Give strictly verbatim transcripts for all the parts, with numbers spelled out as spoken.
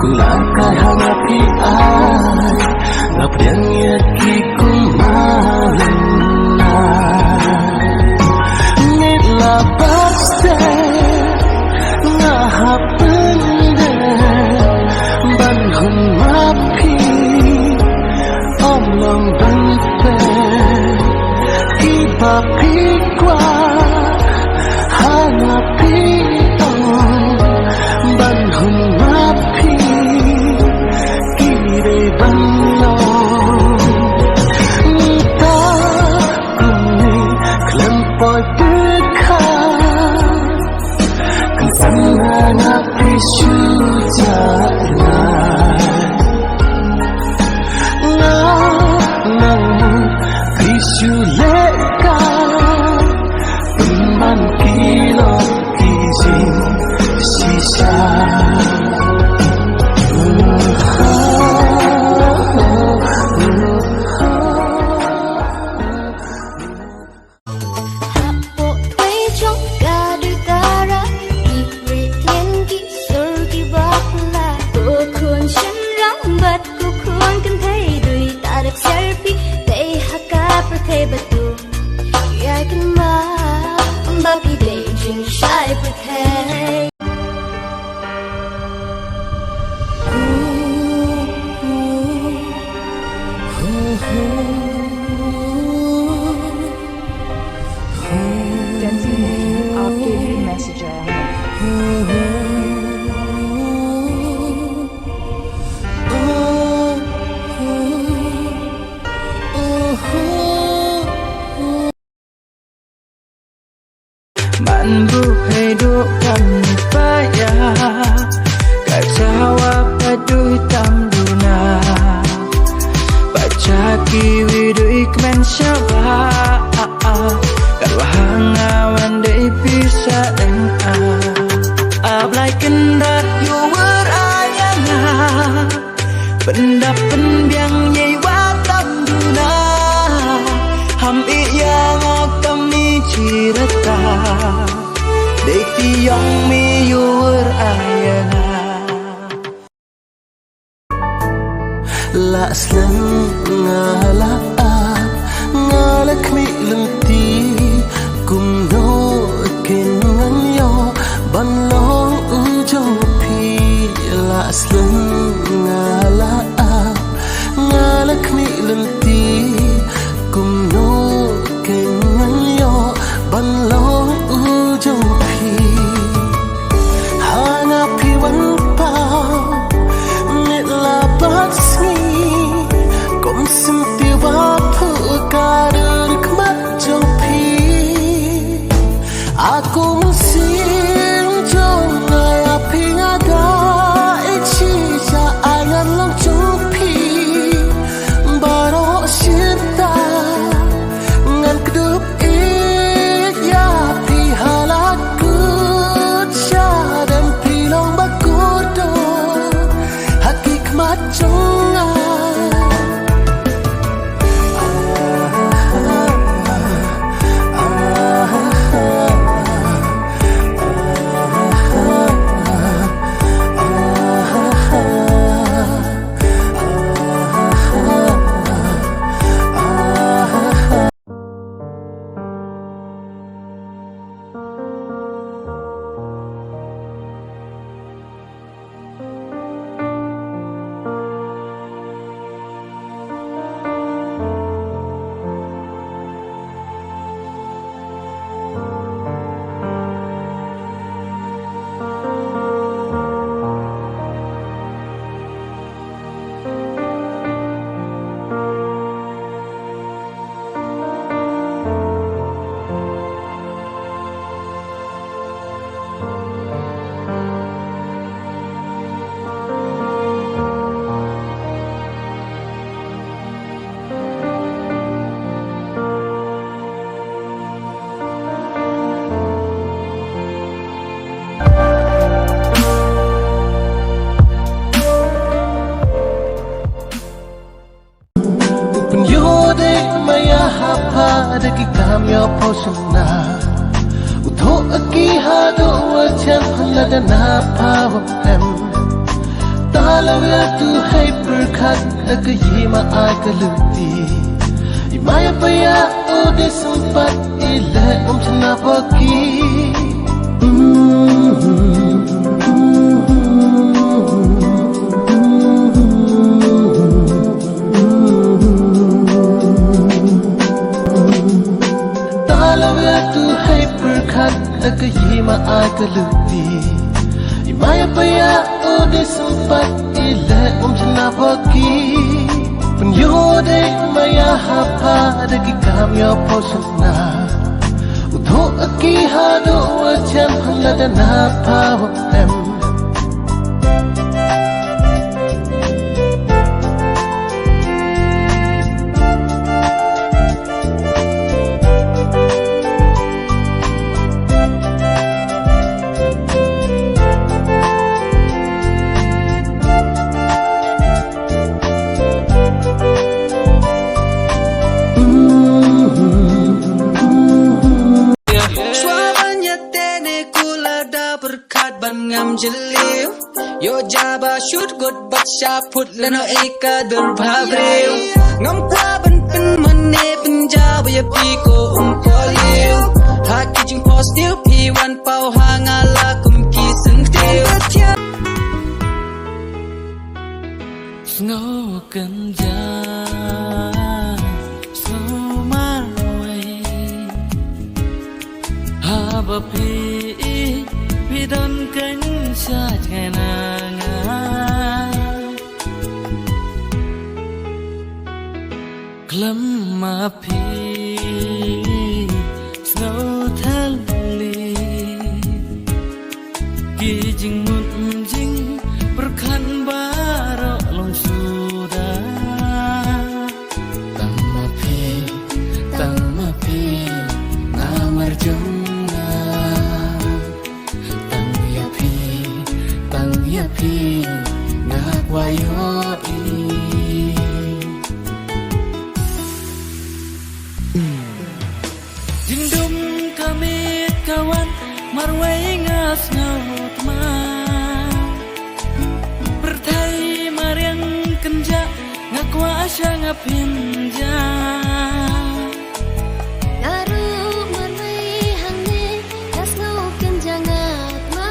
Ku la kai ha nga phi ai, nga pdiang ïa ki kumne. Ngi la bad step, nga hap pynbeit ban hun map phi. Ym long ban peit kiba phi kwah, hana phi ong ban hun map phi. Ki dei ban long ta kumne khlem poi dkha. Kan sangna nga phi shu jahna. Nga nang phi shu leh ka pynban ki lok ki jingshisha. Hapoh pei jong ka dei tara, ki rieh lieng ki sur ki bakla. Ko khun shynrang bad ko khun kynthei, dei tara ksar phi pei ha ka pyrthei bad to ïa kynmaw ba phi dei jingshai pyrthei. Dancing Nation, आपके भी मैसेज आया है। Man buhei duh kam paya, ka jawa paduh tam duna. Bacha kiwi duh ikmen shaba, ka wahanga wan dei pisa deng a. Ablai kendat yuwer ayana. Pyndap pynbiang ïa i wat tam duna. Ham i ïa nga kam i chirata. Dei ti yong mi yuwer ayana. La slem nga la ap, nga la khmih lynti, kumno kin ngan ïoh ban long u jong phi. La slem nga la ap, nga la khmih lynti, kumno kin ngan ïoh ban long u jong phi. Hana phi wan paw mit la bad sngi, kum sngewthuh ba phuh ka dur khmat jong phi. Aku mynsiem jong nga ïa phi nga da ïeit shisha, ai ngan long jong phi baroh shynta. Ngan kdup ïeit ïa phi ha la kut sha dem, phi long ba kut dur ha ki khmat jong nga. U pynïoh dei maya ha pha da ki kam ïa pha u shynna. U thoh ki haduh wa jan phan lada na pha wa em. Ta Lawyer tu hai pyrkhat da ka yi ma ai ka lynti. I maya paya u dei sympat i leh um chna baki. Lawyer tu hai pyrkhat da ka yi ma ai ka lynti. I maya paya u dei sympat i leh um chna baki. Pynïoh dei maya hapa da ki kam ïa pho sna. U dhoh a ki haduh wa chen han la da na pa wa em. Shuwa ban ïa tene kula da pyrkhat ban ngam jylliew. Ïoh jaba shut gut bad sha put lano ika dur bha briew. Ngam kwah ban pynmane pynjaw ïa phi ko um ko liew. Ha ki jingphohsniew phi wan paw ha nga la kum ki syntiew. Sngew kynja, sngew marwei. Haba phi, phi don kynja jngai na nga. Khlem ma phi, sngew thylli. Ki jingmut jingpyrkhat baroh long suda. Tang ma phi, tang ma phi, namar jong nga. Tang ïa phi, tang ïa phi, nga kwah ïohi. Jingdum ka miet ka wan, marwei nga sngew tma. Pyrthei mariang kynja, nga kwah sha nga pynja. Nga ruh marwei hangne, nga sngew kynja nga tma.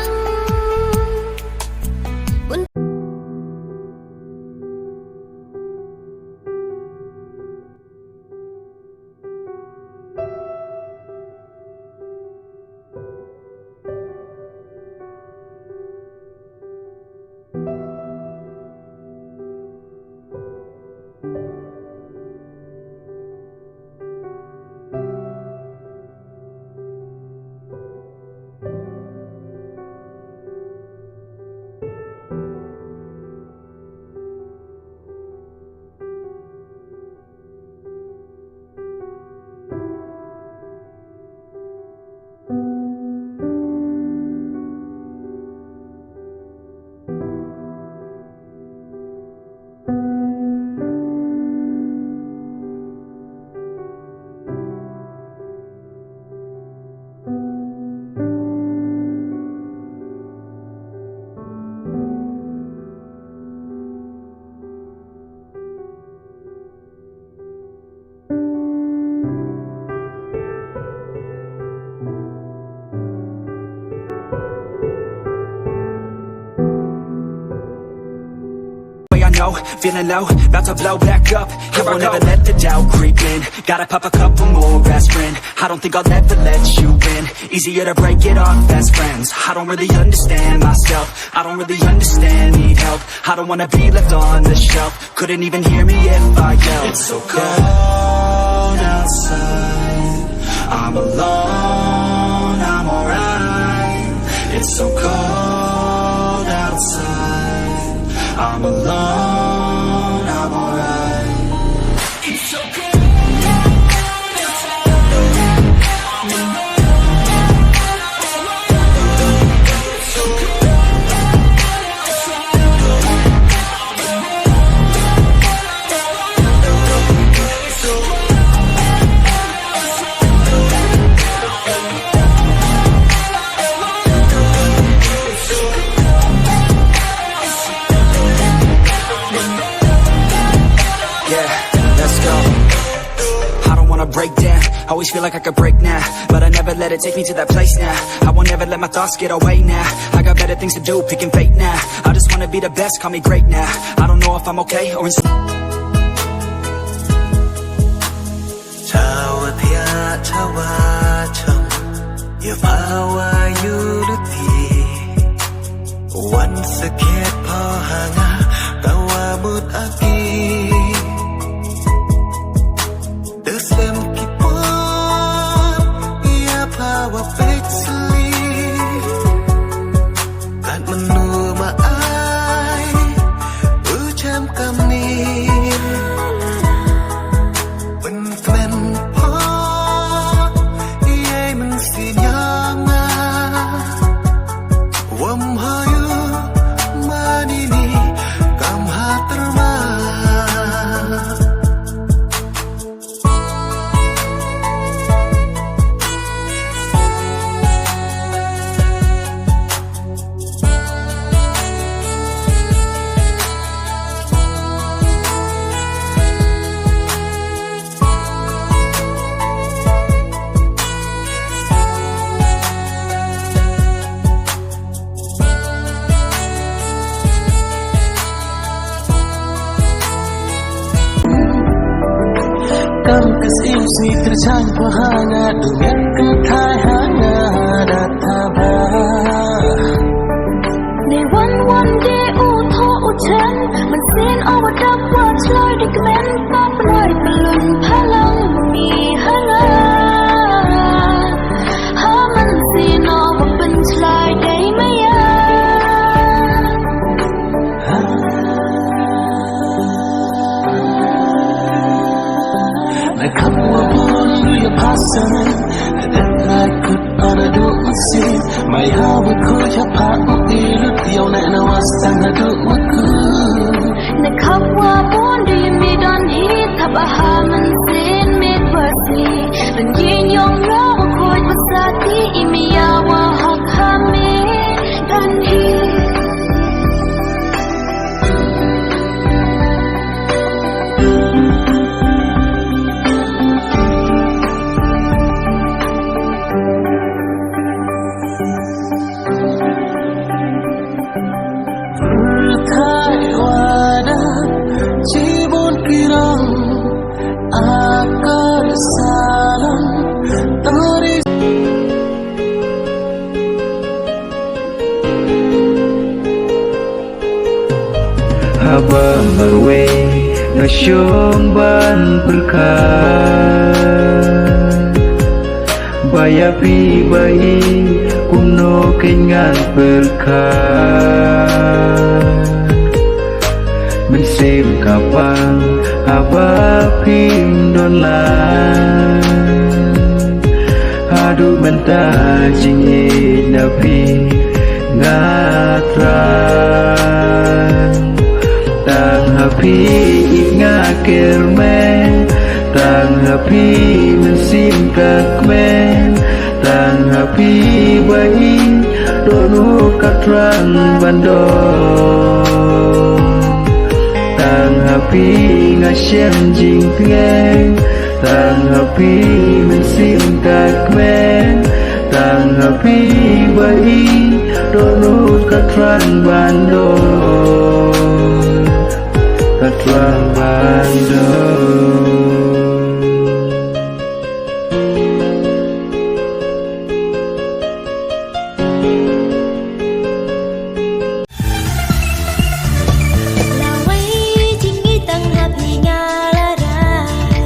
Way I know, feeling low, about to blow back up. I won't ever let the doubt creep in. Gotta pop a couple more aspirin. I don't think I'll ever let you in. Easier to break it off best friends. I don't really understand myself. I don't really understand, need help. I don't wanna be left on the shelf. Couldn't even hear me if I yelled. It's so cold outside. I'm alone, I'm alright. It's so cold outside. I'm alone, I'm alright. It's so cold outside. I don't wanna break down. Always feel like I could break now, but I never let it take me to that place now. I won't ever let my thoughts get away now. I got better things to do, picking fate now. I just wanna be the best, call me great now. I don't know if I'm okay or in. Chawa thia chawa chang, ya pawa yuruti. Wan sakhet pha ha nga, tawa mut aki. Desem ki por, ïa pha wa peit sli. Kat mynnu ma ai, u chem kamni. Pynkmen pha, ïa mynsiem ïa nga. Wam hayu manini kam haterma. Kam kas im si kyrchan pha ha nga, du nget kynthai ha nga da taba. Ni wan wan de u tho u chen, mynsiem o wa dap wa chloi de kmen, pa pynloi pynlun pha long mi ha nga. Ha mynsiem o wa pynchloi de maya. Na khap wa bun du ya pasan, na dep na kut ana du usi, mai ha wa kut ya pa u ilut yau na na was tang na du wa kut. Na khap wa bun du ya mi don hi, thap a ha mynsiem mi wa si, ban yin yong ra wa kut wa sa ti i mi ya wa hok ha mi don hi. Pyrthai wada jibun kirang akar salam tari. Haba marwei nga shong ban pyrkhat ba ïa phi ba i kumno kein ngan pyrkhat. Mynsiem ka pang haba phim don lang. Haduh mynta jingïeit na phi nga thrang. Tang ha phi ïeit nga kyrmen, tang ha phi mynsiem ka kmen, tang ha phi ba i dohnud ka thrang ban don. Tang ha phi nga shem jingtngeng, tang ha phi mynsiem ka kmen, tang ha phi ba i dohnud ka thrang ban don, ka thrang ban don. Lawei jingïeit tang ha phi nga la rai.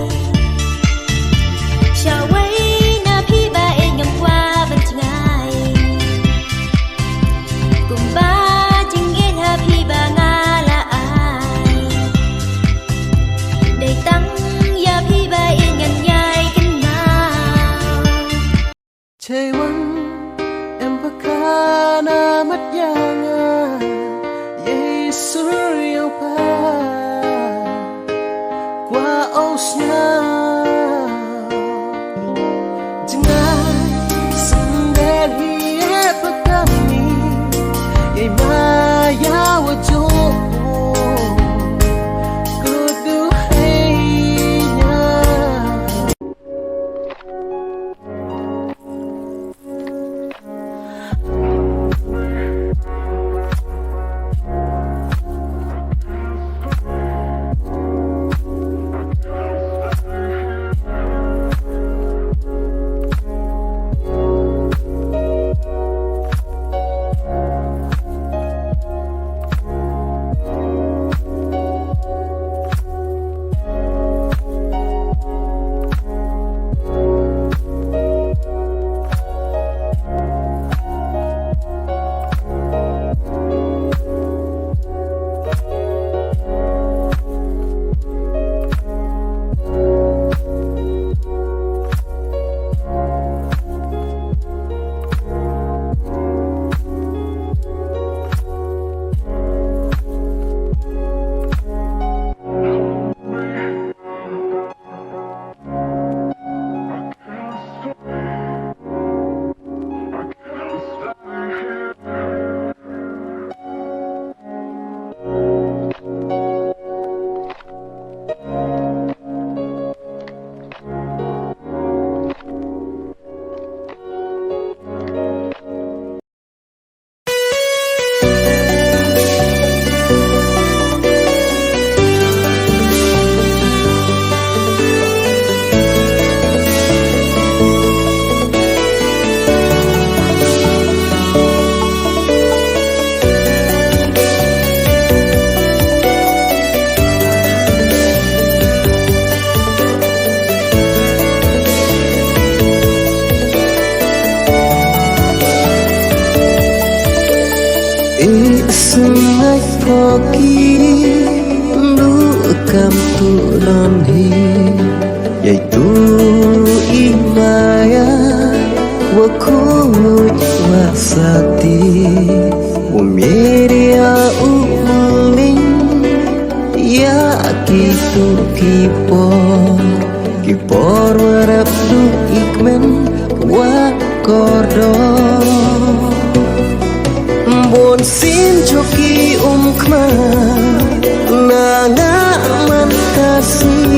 Shawei na phi ba ïeit ngam kwah ban jngai. Kumba jingïeit ha phi ba nga la ai. Dei tang ïa phi ba ïeit ngan ïai kynmaw. Cheiwan em paka na mat ïa nga, Jisu ïa u pa. Kwa au sna jngai sendel hi e paka mi, ïa ma ïa wa jo. Kudu hei Sngaid phoki ndu kam tu ron hi. Yai tu i maya wa khuj wa sati. U media u ling ya ki tu ki por. Ki por wa rap du ikmen wa kordor. Bon sin choki um khma na nga man kasi.